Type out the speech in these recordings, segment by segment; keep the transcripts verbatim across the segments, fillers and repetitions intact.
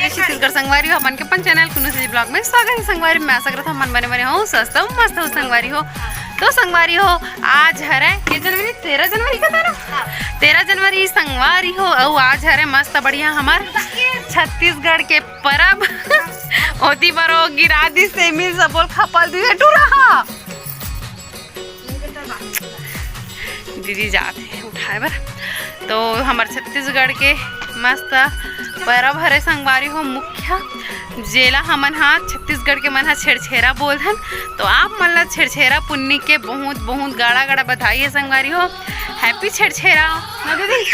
जय छत्तीसगढ़ संगवारी हो, अपन के अपन चैनल कुन्नू सीजी ब्लॉग में स्वागत है। संगवारी, मैं आशा करत हूँ मन बने बने हो, स्वस्थ हो, मस्त हो संगवारी हो। तो संगवारी हो, आज हरे के जनवरी, तेरह जनवरी का था ना? तेरह जनवरी संगवारी हो, अउ आज हरे मस्त बढ़िया हमर छत्तीसगढ़ के परब। ओती बरो गिरा दी सेमी सबोल खपल दी टूरा हा। दीदी जात हे उठाए बर। तो हमर छत्तीसगढ़ के मस्त परब हरे संगवारी हो, मुख्य जेला हमन हा छत्तीसगढ़ के मन हा छेरछेरा बोलथन। तो आप मन ला छेरछेरा पुन्नी के बहुत बहुत गाड़ा गाड़ा बधाई है संगवारी हो। हैप्पी छेरछेरा ना दीदी।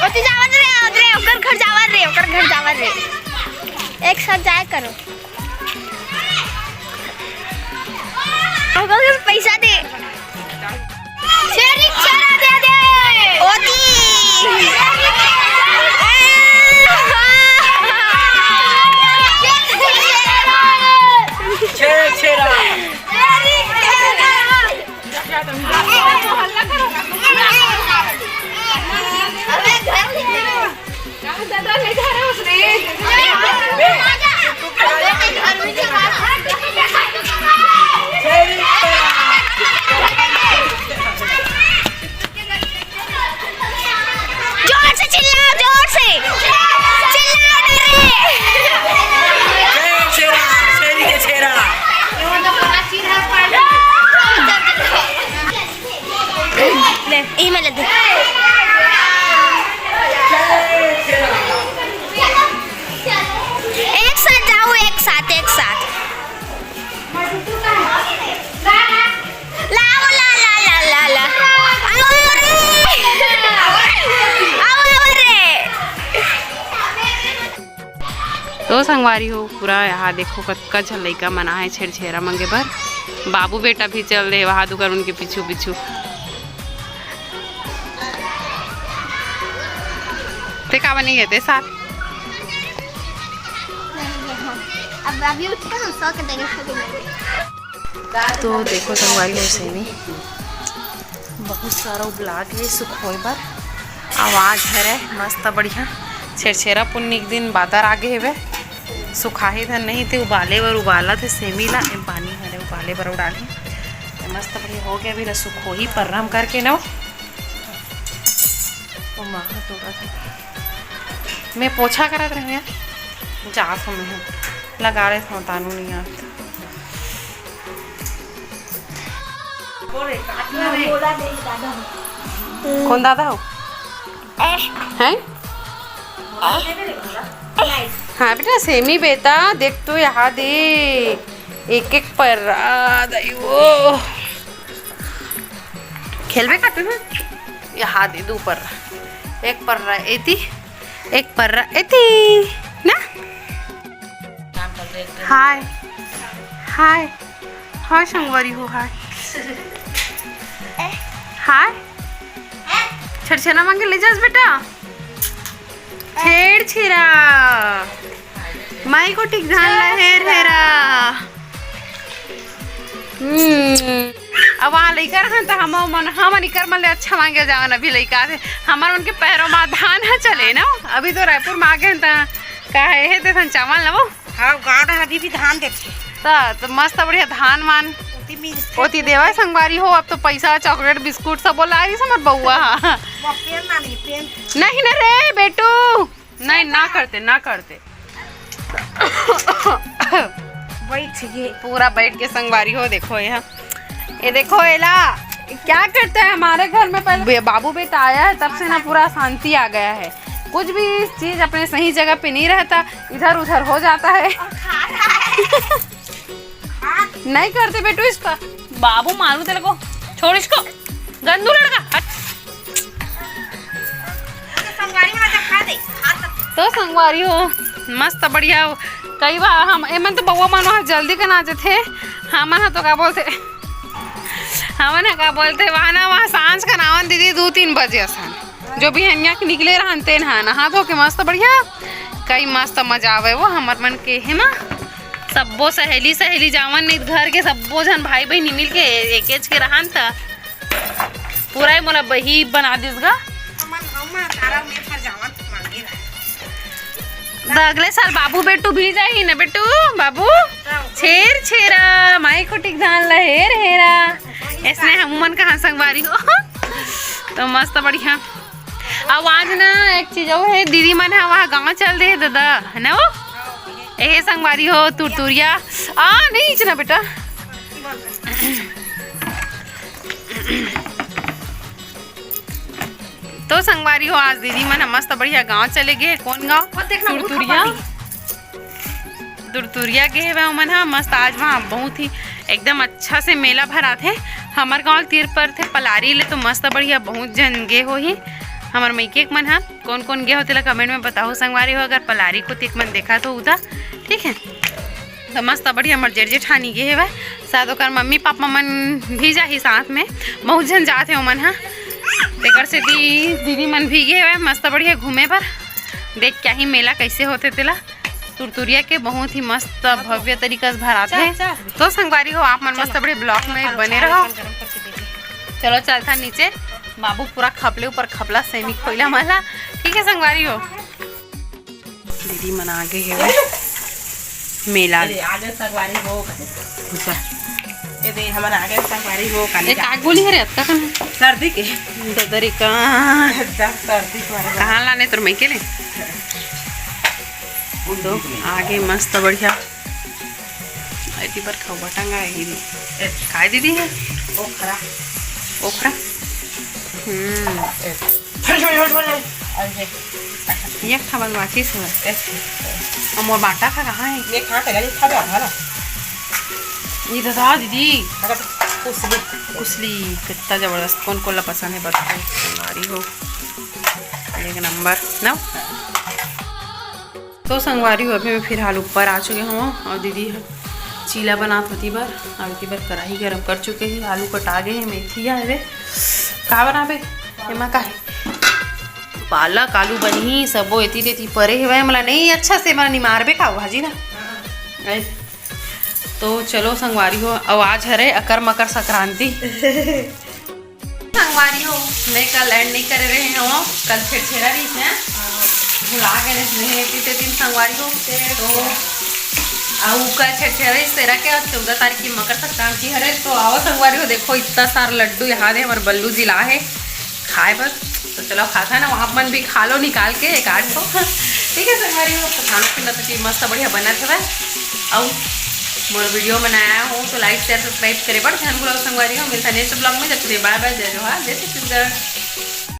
ओती जावन रे, ओती रे, ओकर घर जावन रे, ओकर घर जावन रे। एक साथ जाए करो। ओकर घर पैसा दे। छेरी छेरा दे दे। ओती। छेरा छेरा। जोर से चिल्लाओ, जोर से चिल्लाओ रे। छेरा, छेरी के छेरा। ले, ई में ले दे। एक साथ जाओ, एक साथ, एक साथ। लाओ, ला, ला, ला, ला, ला। आओ रे। आओ, आओ रे। तो संगवारी हो, पूरा यहाँ देखो, कतका झन लइका मन आहे छेरछेरा मांगे बर। बाबू बेटा भी चल दे वहाँ दुकान उनके पीछू पीछू। ते का बनी गए ते साथ? अब अभी उठ के हम सो के देंगे, सो के देंगे। तो देखो संगवारी हो, सेमी बहुत सारा उबला के सुखोए बर। आवाज हरे मस्त बढ़िया। छेरछेरा पुन्नी के दिन बादर आगे हेवे, सुखाही धन नहीं ते उबाले बर उबाला थे सेमी ला। एम पानी हरे उबाले बर उड़ाली। ये मस्त बढ़िया हो गया, अभी ला सुखोही परम करके ना। ओ माँ, हाथ उड़ा था। मैं पोछा करत रहे यार, जात हूँ मैं, लगा रहे था तानू नहीं आत। कौन दादा हो? हैं? हाँ बेटा, सेमी बेटा, देख तो यहाँ दे, एक एक पर्रा, दाई वो। खेलबे का तू? यहाँ दे दू पर्रा, एक पर्रा एती, एक पर्रा एती ना। हाय, हाय, हाय संगवारी हो, हाय, हाय। छेरछेरा मांगे ले जास बेटा, छेरछेरा। माई को ठीक धान ला हेर हेरा। हम्म। अब वहाँ लइका रहन त हम मन, हमन इकर मन ले अच्छा मांगे जावन। अभी लइका थे, हमर मन के पैरों मा धान ह चले ना। अभी तो रायपुर मा आगे हन त का हे, हे देथन चावल ना वो। हाँ, गाँव डहर अभी भी धान देथे। त, त मस्त बढ़िया धान वान ओती मिलथे। ओती देवाय संगवारी हो। अब तो पैसा, चॉकलेट, बिस्कुट सब बोला आइस हमर बउआ ह। वो पेन ना नहीं, पेन। नहीं ना रे बेटू। नहीं, ना करते, ना करते। बैठ ये। पूरा बैठ के संगवारी हो, देखो यहाँ। ये देखो एला, क्या करता है हमारे घर में, पहले बे-, बाबू बेटा आया है, तब से ना पूरा शांति आ गया है। कुछ भी चीज अपने सही जगह पे नहीं रहता, इधर उधर हो जाता है। नहीं करते बेटू इसका। बाबू मारू तेरे को, छोड़ इसको, गंदू लड़का, हट। तो संगवारी हो, मस्त बढ़िया। कई बार हम, एमन तो बउआ मन वहाँ जल्दी के ना जथे, हमन ह तो का बोलथे, हमन ह का बोलथे, वहाँ ना, वहाँ सांझ के नावन दीदी दू तीन बजे असन, जो भी हम यहाँ के निकले रहन तेन ह नहा धो के मस्त बढ़िया। कई मस्त मजा आवे वो हमर मन के हे ना, सब्बो सहेली सहेली जावन, नहीं घर के सब्बो झन भाई बहिनी मिल के एकेच के रहन त पूरा ही मोला बही बना दिस गा। हमन, हम तारा में फर जावन मांगे रहे। त अगले साल बाबू बेटू भी जाही ना बेटू, बाबू छेर छेरा, माई खुटिक धान ला हेर हेरा। ऐसने हम मन कहाँ संगवारी हो। तो मस्त बढ़िया। अब आज ना एक चीज और है, दीदी मन ह वहाँ गाँव चल दे दादा, है ना वो? एहे संगवारी हो, तुरतुरिया। आ, नहीं इचना बेटा। तो संगवारी हो, आज दीदी मन ह मस्त बढ़िया गांव चले गे। कौन गांव? वो देखना, वो तुरतुरिया। खपा तुरतुरिया गे हवय ओमन ह मस्त। आज वहाँ बहुत ही एकदम अच्छा से मेला भराथे। हमर गांव तीर परथे पलारी ले, तो मस्त बढ़िया बहुत झन गे होही हमर मइके के मन ह। कौन कौन गे हो तेला कमेंट में बताओ संगवारी हो, अगर पलारी कोती के मन देखा तो उता, ठीक है। तो मस्त बढ़िया हमर जेठ जेठानी गे हवय, शायद ओकर मम्मी पापा मन भी जाही साथ में, बहुत झन जात हे ओमन ह। तेकर सेती दीदी मन भी गे हवय मस्त बढ़िया घूमे बर। देख के आही मेला कैसे होथे तेला। तुरतुरिया के बहुत ही मस्त भव्य तरीका से भराथे। चल, चल। तो संगवारी हो, आप मन मस्त बढ़िया ब्लॉग में बने रहो। चलो चलथा नीचे, बाबू पूरा खपले ऊपर खपला सेमी खोइला मला। ठीक है संगवारी हो, दीदी मन आगे हे मेला। अरे, आगे संगवारी हो कने। अच्छा। ए दे, हमन आगे संगवारी हो कने। ए, का गोली हरे अतका कन? सर्दी के। ददरी का। दस सर्दी के मारे। कहाँ लाने तोर मइके ले? तो आगे मस्त बढ़िया। एती बर खौबा टंगा हे दीदी। ए, काय दीदी है? ओखरा। ओखरा? हम्म। ए, फट, फट, फट, फट। अरे। एक ठा बनवाचिस हे। ए। अब मोर बाटा खा कहाँ है? ये खा के नहीं खा जा, है ना? ये दादा दीदी। अगर कुसली। कुसली, कितना जबरदस्त। कौन कौन ला पसंद है बताओ। हमारी हो। एक नंबर। ना? तो संगवारी हो, अभी मैं फिलहाल ऊपर आ चुके हूँ और दीदी ह चीला बनात होती बर, और एती बर कढ़ाई गरम कर चुके ही। आलू कटा गए हैं, मेथी हवे, का बनाबे एमा का है, पालक आलू बनही, सबो एती तेती परे हवय। मला नहीं अच्छा से मला निमारबे का भाजी ना। ऐ, तो चलो संगवारी हो, अउ आज हरे अकर मकर संक्रांति। संगवारी हो, मैं कल एंड नहीं करे रहे हो, कल छेरछेरा रही है, भुला गए नहीं है, तीसरे दिन संगवारी हो। तो अउ कल छेरछेरा रही तेरह के, और चौदह तारीख की मकर संक्रांति हरे। तो आओ संगवारी हो, देखो इतना सारा लड्डू यहाँ दे हमारे बल्लू जी ला है खाए बस। तो चलो खाता ना, वहाँ मन भी खा लो निकाल के एक आध को। ठीक है संगवारी हो, तो खाना पीना तो चीज मस्त बढ़िया बना थे। अउ मोर वीडियो में नया हो तो लाइक शेयर सब्सक्राइब करे बर झन भूलो संगवारी हो। मिलता नेक्स्ट ब्लॉग में, जब तक बाय बाय, जय जोहार, जय छत्तीसगढ़।